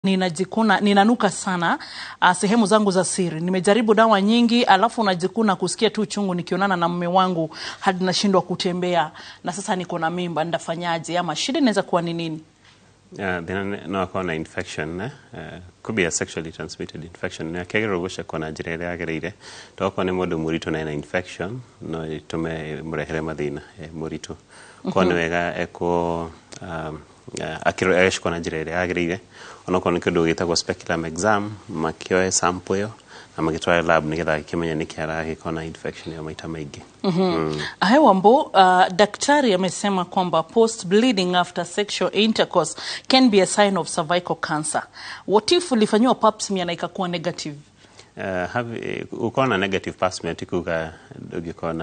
Ninajikuna, ninanuka sana sehemu zangu za siri. Nimejaribu dawa nyingi, alafu najikuna kusikia tu uchungu nikionana na mume wangu hadi nashindwa kutembea, na sasa niko na mimba, nitafanyaje? Ama shida inaweza kuwa ni nini? Thĩna no akorwo na infection, eh? Could be a sexually transmitted infection na akĩagĩrĩrwo gũcekwo na njĩra ĩrĩa yagĩrĩire, to okorwo nĩ mũndũ mũritũ na ena infection no ĩtũme mũrehere mathĩna mũritũ. Korwo nĩ wega ekwo agĩcekwo na njĩra ĩrĩa yagĩrĩire, onokorwo nĩ kĩndũ gĩtagwo speculum exam, makĩoe sample ĩyo na magĩtware lab nĩgetha gĩkĩmenye nĩkĩ aragĩkorwo na infection ĩyo maita maingĩ. Ahe Wambo, daktari amesema kwamba post bleeding after sexual intercourse can be a sign of cervical cancer. What if ulifanyiwa pap smear na ikakuwa negative? Ukorwo na negative pap smear ti kuga ndũngĩkorwo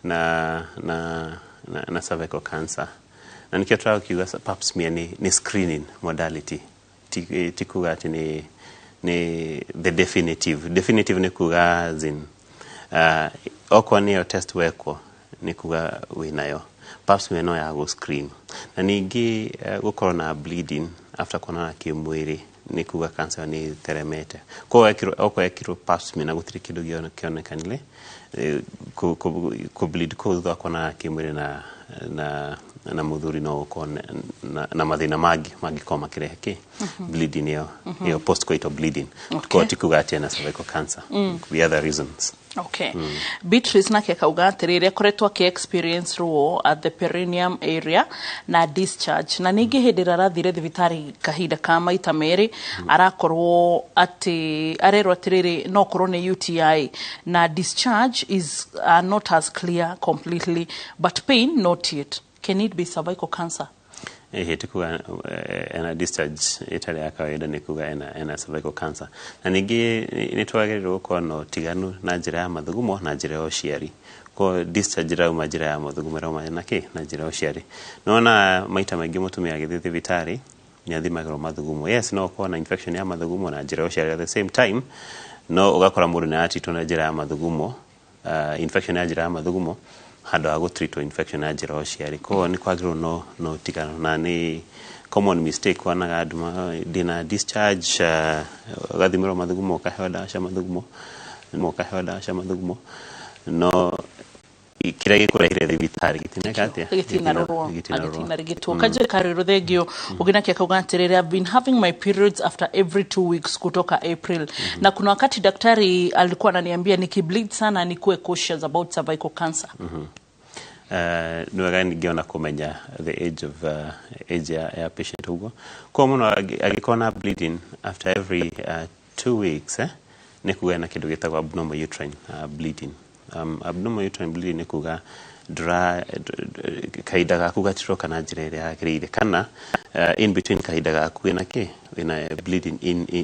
na cervical cancer, na nĩkĩo tũrakiuga pap smear nĩ screening modality, ti kuga atĩ nĩ the definitive. Definitive nĩ kuga as in okorwo nĩyo test wekwo nĩ kuga wĩnayo. Pap smear no ya gũ screen. Na ningĩ gũkorwo na bleeding after kuonana kĩmwĩrĩ nĩ kuga cancer nĩ ĩtheremete. Koguo okorwo ekirwo pap smear na gũtirĩ kĩndũ kĩonekanire, kũ bleed kũu thutha wa kuonana kĩmwĩrĩ na mũthuri no gũkorwo na mathĩna mangĩ mangĩkorwo makĩrehe kĩ bleeding ĩyo postcoital bleeding. Koguo ti kuga atĩ ena cervical cancer. Could be other reasons. Okay. Beatrice nake akauga atĩrĩrĩ, akoretwo akĩ experience ruo at the perineum area na discharge, na ningĩ hĩndĩ ĩrĩa arathire thibitarĩ kahinda ka maita merĩ, arakorwo atĩ arerwo atĩrĩrĩ, no korwo nĩ UTI, na discharge is not as clear completely, but pain not yet. Can it be cervical cancer? Ĩhĩ, ti kuga ena discharge ĩtarĩ ya kawaida nĩ kuga ena cervical cancer. Na ningĩ nĩ twagĩrĩirwo gũkorwo na ũtiganu na njĩra ya mathugumo na njĩra ya ũciari. Ko discharge ĩrauma njĩra ya mathugumo, ĩrauma na kĩ na njĩra ya ũciari. Nona maita maingĩ mũtumia agĩthiĩ thibitarĩ nĩ athimagĩrwo mathugumo. Yes, no ũkorwo na infection ya mathugumo na njĩra ya ũciari at the same time, no ũgakora mũndũ nĩ aratreatwo na njĩra ya mathugumo, infection ya njĩra ya mathugumo handũ ha gũtreatwo infection ya njĩra ya ũciari. Koguo nĩ kwagĩrĩirwo no ũtiganu, na nĩ common mistake wonaga andũ ndĩna discharge, ũgathimĩrwo mathugumo, ũkaheo ndawa cia mathugumo, ũkaheo ndawa cia mathugumo, no kĩrĩa gĩkũrehire thibitarĩ gĩtineka atĩa? Gĩtinarorwo. Gĩtinarorwo. Gĩtinarigitwo. Kajwe Karĩrũ, thengio. Ũngĩ nake akauga atĩrĩrĩ, "I've been having my periods after every 2 weeks kutoka April, na kuna wakati daktari alikuwa ananiambia nikibleed sana nikuwe cautious about cervical cancer." Nĩ wega ningĩ ona kũmenya the age of age ya patient ũguo. Koguo mũno angĩkorwo na bleeding after every 2 weeks, nĩ kuga ena kĩndũ gĩtagwo abnormal uterine bleeding. Abnormal uterine bleeding nĩ kuga ndũra kahinda gaku gatiroka na njĩra ĩrĩa yagĩrĩire, kana in between kahinda gaku wĩna kĩ wĩna bleeding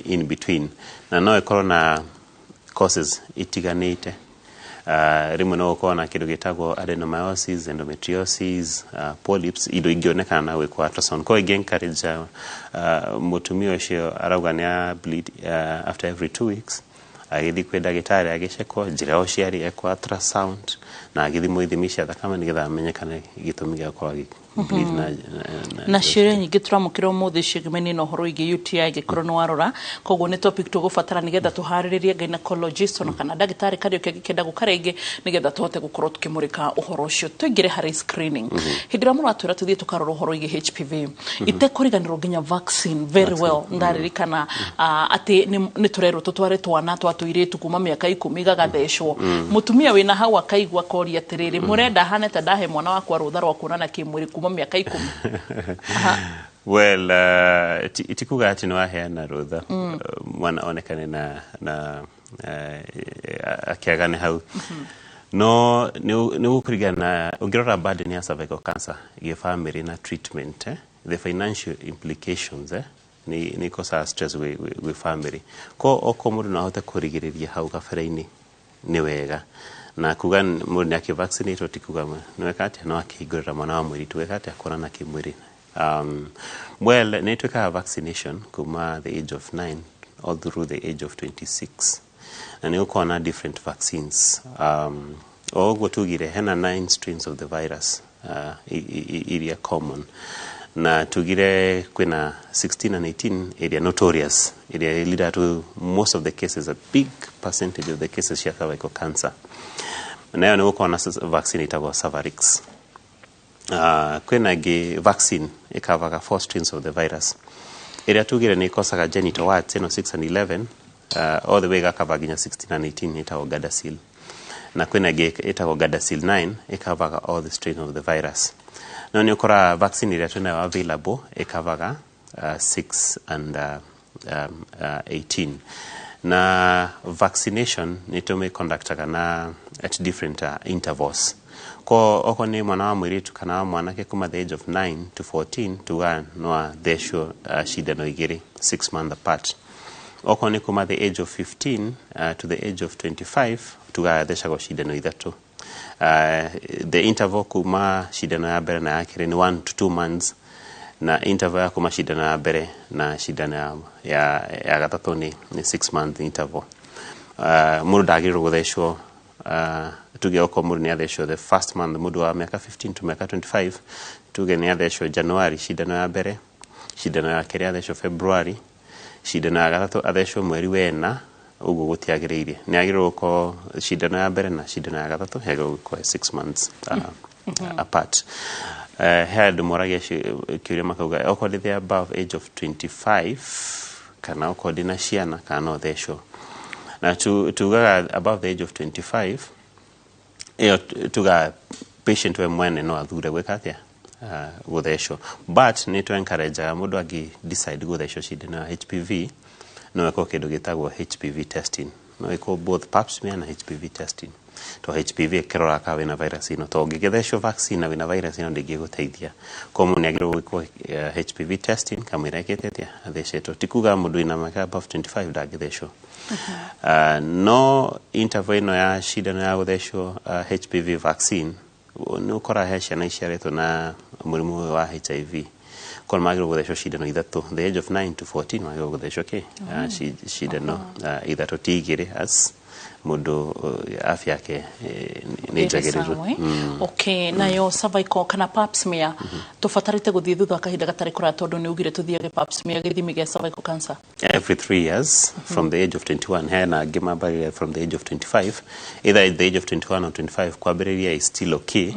in between, na no ĩkorwo na causes itiganĩte. Rĩmwe no gũkorwo na kĩndũ gĩtagwo adenomyosis, endometriosis, polyps, indo ingĩonekana na gwĩkwo ultrasound. Koguo ingĩ encourage mũtumia ũcio arauga nĩ a bleed after every 2 weeks, agĩthiĩ kwĩ ndagĩtarĩ, agĩcekwo njĩra ya ũciari, ekwo ultrasound na agĩthimwo ithimi cia thakame nĩgetha amenyekane gĩtũmi gĩa gũkorwo agĩ bleed na Na ciũria nyingĩ tũramũkĩra ũmũthĩ ciĩgĩmainie na ũhoro wĩgiĩ UTI, angĩkorwo nĩ warora. Koguo nĩ topic tũgũbatara nĩgetha tũharĩrĩrie gynecologist ona kana ndagĩtarĩ Kariũki angĩkĩenda gũka rĩngĩ, nĩgetha tũhote gũkorwo tũkĩmũrĩka ũhoro ũcio. Tũingĩre harĩ screening. Hĩndĩ ĩrĩa mũratwĩra tũthiĩ tũkarora ũhoro wĩgiĩ HPV, itekũriganĩrwo nginya vaccine, very well, ndaririkana atĩ nĩ tũrerwo tũtware twana twa tũirĩtu kuma mĩaka 10 gagathecwo. Mũtumia wĩna hau akaigua akoria atĩrĩrĩ, mũrenda hane ta ndahe mwana wakwa rũtha rwa kuonana kĩmwĩrĩ kuma mĩaka 10? Well, ti kuga atĩ nĩ waheana rũtha mwana onekane na akĩagane hau, no nĩ gũkũringana. Ũngĩrora burden ya cervical cancer gĩbamĩrĩ na treatment, the financial implications, nĩ ikosaga stress gwĩ family. Ko okorwo mũndũ no ahote kũrigĩrĩria hau kabere-inĩ nĩ wega, na kuga mũndũ nĩ akĩvaccinatwo ti kuga nĩ weka atĩa no akĩhingũrĩra mwana wa mũirĩtu weka atĩa kuonana kĩmwĩrĩ. Well, nĩ twĩkaga vaccination kuma the age of 9 all through the age of 26, na nĩ gũkorwo na different vaccines. O ũguo tugire hena nine strains of the virus iria common. Na tugire kwina 16 and 18 area notorious area leader to most of the cases, a big percentage of the cases cia cervical cancer. Nayo nĩ gũkorwo na vaccine ĩtagwo Cervarix. Kwĩna ĩngĩ vaccine ĩkavaga four strains of the virus ĩrĩa tugire nĩ ĩkosaga genital warts ĩno 6 and 11, all the way gakava nginya 16 and 18, ĩtagwo Gardasil. Na kwĩna ĩngĩ ĩtagwo Gardasil 9, ĩkavaga all the strain of the virus. No nĩ ũkoraga vaccine ĩrĩa twĩnayo available ĩkavaga 6 and 18. Na vaccination nĩ tũmĩconductaga na at different intervals. Ko oko nĩ mwana wa mũirĩtu kana wa mwanake kuma the age of 9 to 14, tugaga no athecwo cindano igĩrĩ 6 month apart. Okorwo nĩ kuma the age of 15 to the age of 25, tugaga athecagwo cindano ithatũ. The interval kuma cindano ya mbere na ya kerĩ nĩ 1 to 2 months, na interval ya kuma cindano ya mbere na cindano ya gatatũ nĩ 6 month interval. Mũndũ ndagĩrĩirwo gũthecwo, tuge okorwo mũndũ nĩ athecwo the first month, mũndũ wa mĩaka 15 to mĩaka 25, tuge nĩ athecwo January cindano ya mbere, cindano ya kerĩ athecwo February, cindano ya gatatũ athecwo mweri wena, ũguo gũtiagĩrĩire. Nĩ agĩrĩirwo gũkorwo cindano ya mbere na cindano ya gatatũ yagĩrĩirwo gũkorwo 6 months apart. He andũ moragia kĩũria makauga okorwo ndĩ the above age of 25 kana okorwo ndĩna ciana kana no thecwo. Na tugaga above the age of 25 ĩyo tugaga patient we mwene no athure gwĩka atĩa, gũthecwo, but nĩ tũ encourageaga mũndũ angĩ decide gũthecwo cindano ya HPV no ĩkwo kĩndũ gĩtagwo HPV testing, no ĩkwo both pap smear na HPV testing, to HPV ĩkĩrora kana wĩna virus ĩno, to ũngĩgĩthecwo vaccine na wĩna virus ĩno ndĩngĩgũteithia. Koguo mũndũ nĩ agĩrĩirwo gwĩkwo HPV testing kamũira ĩkĩte atĩa, athecetwo. Ti kuga mũndũ wĩna mĩaka above 25 ndangĩthecwo. No interval ĩno ya cindano ya gũthecwo HPV vaccine, nĩ ũkoraga he ciana iciarĩtwo na mũrimũ ũyũ wa HIV, korwo magĩrĩirwo gũthecwo cindano ithatũ the age of 9 to 14, magĩrĩirwo gũthecwo kĩ cindano ithatũ, ti igĩrĩ, as mũndũ afya yake nĩ njagĩrĩru. Sawa, eh? Okay, nayo cervical kana pap smear tũbatarĩte gũthiĩ thutha wa kahinda gatarĩ kũraya, tondũ nĩ ugire tũthiage pap smear, gĩthimi gĩa cervical cancer? Every 3 years from the age of 21. Hena angĩ mambagĩrĩria from the age of 25. Either at the age of 21 or 25 kwambĩrĩria is still okay.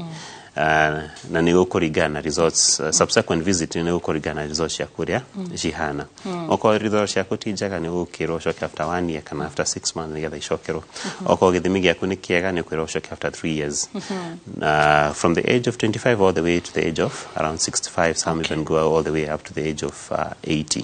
Na nĩ gũkũringana na results, subsequent visit nĩ gũkũringana na results ciaku ũrĩa cihana. Okorwo results ciaku ti njega, nĩ ũgũkĩrwo ũcoke after one year kana after 6 months nĩgetha icokerwo. Okorwo gĩthimi gĩaku nĩ kĩega, nĩ ũkwĩrwo ũcoke after 3 years, from the age of 25 all the way to the age of around 65. Some even go all the way up to the age of 80.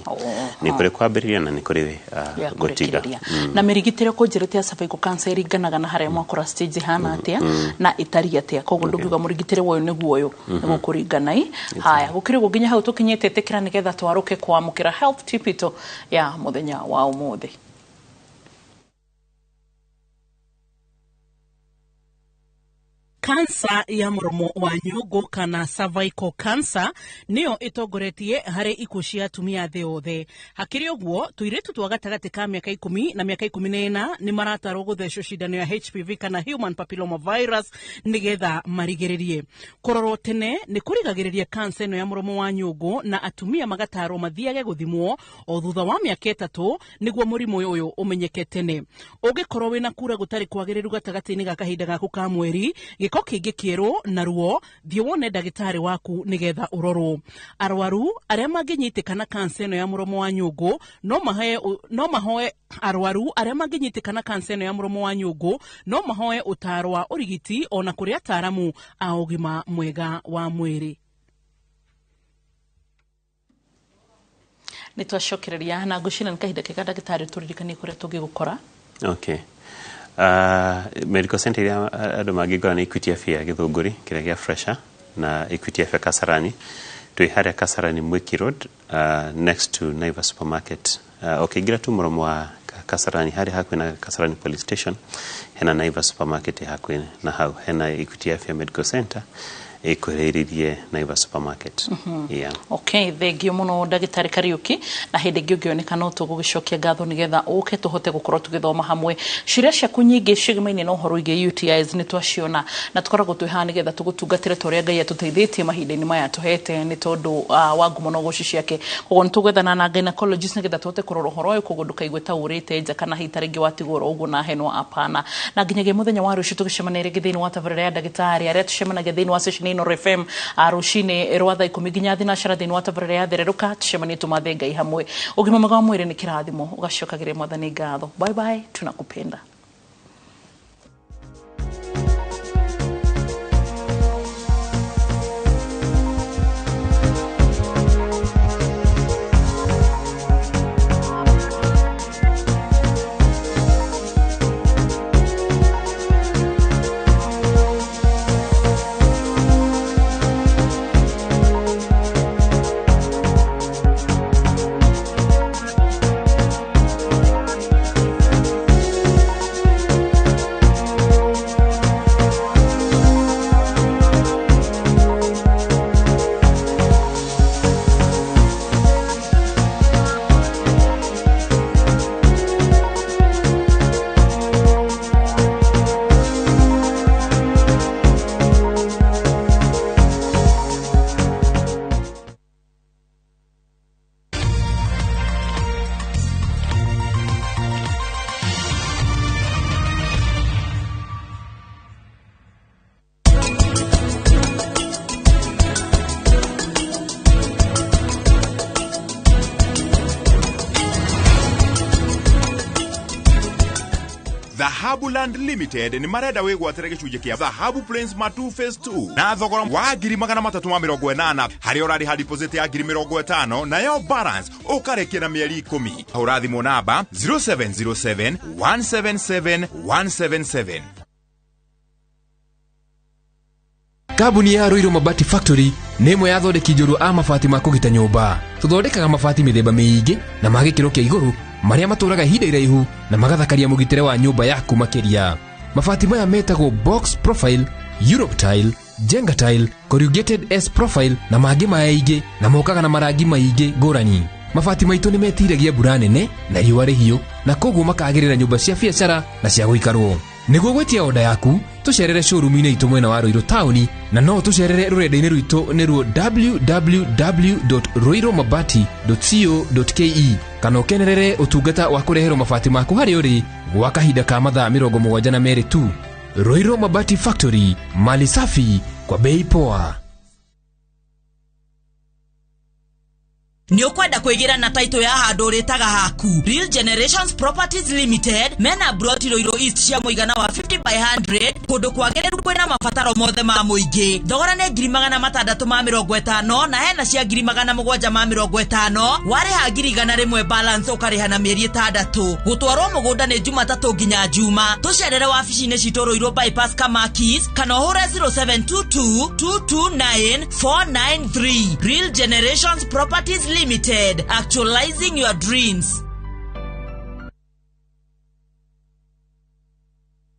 Nĩ kũrĩ kwambĩrĩria na nĩ kũrĩ ya gũtiga. Kũrĩkĩrĩria na mĩrigitĩre, kũnjĩrĩte ya cervical cancer ĩringanaga na harĩa mwakora stage ĩhana atĩa na ĩtariĩ atĩa, koguo ndũngiuga mũrigitĩre wa ũyũ nĩguo ũyũ, nĩguo kũringana i. Haya, gũkĩrĩ ũguo nginya hau tũkinyĩte, ĩtĩkĩra nĩgetha twarũke kwamũkĩra health tip itũ ya mũthenya wa ũmũthĩ. Kansa ya mũromo wa nyũngũ kana cervical cancer nĩyo ĩtongoretie harĩ ikuũ cia atumia thĩ yothe. Hakĩrĩ ũguo, tũirĩtu twa gatagatĩ ka mĩaka 10 na mĩaka 14 nĩ maratarwo gũthecwo cindano ya HPV kana human papilloma virus nĩgetha marigĩrĩrie. Kũrorwo tene nĩ kũrigagĩrĩria kansa ĩno ya mũromo wa nyũngũ, na atumia magatarwo mathiage gũthimwo o thutha wa mĩaka 3 nĩguo mũrimũ ũyũ ũmenyeke tene. Ũngĩkorwo wĩna kura gũtarĩ kwagĩrĩru gatagatĩ-inĩ ga kahinda gaku ka mweri, gĩko kĩngĩ kĩerũ na ruo, thiĩ wone ndagĩtarĩ waku nĩgetha ũrorwo. Arwaru arĩa mangĩnyitĩkana kansa ĩno ya mũromo wa nyũngũ no mahoe arwaru arĩa mangĩnyitĩkana kansa ĩno ya mũromo wa nyũngũ no mahoe ũtaaro wa ũrigiti ona kũrĩ ataaramu a ũgima mwega wa mwĩrĩ. Nĩ twacokereria na ngwĩciria nĩ kahinda kega, ndagĩtarĩ, tũririkanie kũrĩa tũngĩgũkora. Okay. Medical center iria andũ mangĩngora nĩ Equity Afya Gĩthũngũri kĩrĩa gĩa Fresha na Equity Afya Kasarani. Twĩ harĩa Kasarani Mwiki Road, next to Naivas supermarket. Ũkĩingĩra tu mũromo wa Kasarani harĩa hakuhĩ na Kasarani police station, hena Naivas supermarket hakuhĩ na hau hena Equity Afya Medical Center. Ĩkuhĩrĩirie Naivas supermarket. Yeah. Okay, thengio muno ndagĩtarĩ Kariuki, na hĩndĩ ĩngĩ ũngĩoneka no tũgũgĩcokia ngatho nĩgetha ũke tũhote gũkorwo tũgĩthoma hamwe. Ciũria ciaku nyingĩ ciĩgĩmaine na ũhoro wĩgiĩ UTIs nĩ twaciona, na tũkoragwo twĩ haha nĩgetha tũgũtungatĩre ta ũrĩa Ngai atũteithĩtie mahinda-inĩ maya tũhete nĩ tondũ wa ngumo na ũgoci ciake. Koguo nĩ tũgwethana na gynecologist nĩgetha tũhote kũrora ũhoro ũyũ, koguo ndũkaigue ta ũrĩte nja kana hihi ta rĩngĩ watigwo oro ũguo na henwa, apana. Na nginyagia mũthenya wa rũciũ tũgĩcemania rĩngĩ thĩinĩ wa tabarĩra ya ndagĩtarĩ arĩa tũcemanagia thĩinĩ wa ceceni Inooro FM rũcinĩ rwa thaa 10 nginya thinacara thĩinĩ wa tabarĩra ya thererũka, tũcemanie tũmathe Ngai hamwe. Ũgima mwega wa mwĩrĩ nĩ kĩrathimo, ũgacokagĩria Mwathani ngatho. Bye bye, tunakupenda. Dhahabu Land Limited nĩ marenda wĩgwatĩre gĩcunjĩ kĩa Dhahabu Plains Matu Phase 2 na thogora wa 380,000, harĩa ũrarĩha deposit ya 50,000, nayo balance ũkarĩkia na mĩeri 10. Hũra thimũ namba 0707 177 177. Kambuni ya Ruiru Mabati Factory nĩ ĩmwe ya athondeki njorua a mabati ma kũgita nyũmba. Tũthondekaga mabati mĩthemba mĩingĩ na ma gĩkĩro kĩa igũrũ, marĩa matũraga ihinda iraihu na magathakaria mũgitĩre wa nyũmba yaku makĩria. Mabati maya metagwo box profile, Europe tile, Jenga tile, corrugated S profile na mangĩ maingĩ, na mokaga na marangi maingĩ ngũrani. Mabati maitũ nĩ metiragia mbura nene na riũa rĩhiũ, na koguo makagĩrĩra nyũmba cia biacara na cia gũikarwo. Nĩguo gwĩtia oda yaku, tũcerere showroom-inĩ itũ mwena wa Ruiru taũni, na no tũcerere rũrenda-inĩ rwitũ nĩruo www.ruirumabati.co.ke, kana ũkenerere ũtungata wa kũreherwo mabati maku harĩa ũrĩ gwa kahinda ka mathaa 72 tu. Ruiru Mabati Factory, mali safi kwa bei poa. Nĩ ũkwenda kwĩgĩra na taitũ ya handũ ũrĩtaga haku? Real Generations Properties Limited mena broti Ruiru East cia mũigana wa 50 by 100, kũndũ kwagĩrĩru kwĩna mabataro mothe ma mũingĩ. Thogora nĩ 650,000, na hena cia 750,000. Warĩha 100,000, balance ũkarĩha na mĩeri 6. Gũtwarwo mũgũnda nĩ Jumatatũ nginya Juma. Tũcerere wabici-inĩ citũ Ruiru Bypass Kamakis, kana ũhũre 0722 229 493. Real Generations Properties Limited, actualizing your dreams.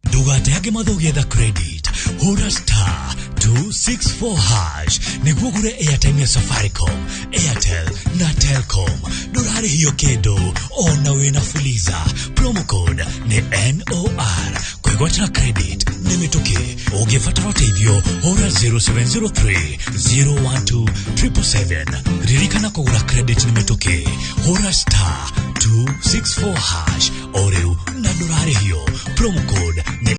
Ndũgateange mathaa ũgĩetha credit. Hũra star 264 hash nĩguo ũgũre airtime ya Safaricom, Airtel na Telcom. Ndũrarĩhio kĩndũ ona wĩna Fuliza. Promo code nĩ NOR. Kwĩgwatĩra credit nĩ mĩtũkĩ. Ũngĩbatara ũteithio, hũra 0703 012 777. Ririkana, kũgũra credit nĩ mĩtũkĩ. Hũra star 264 hash o rĩu na ndũrarĩhio. Promo code nĩ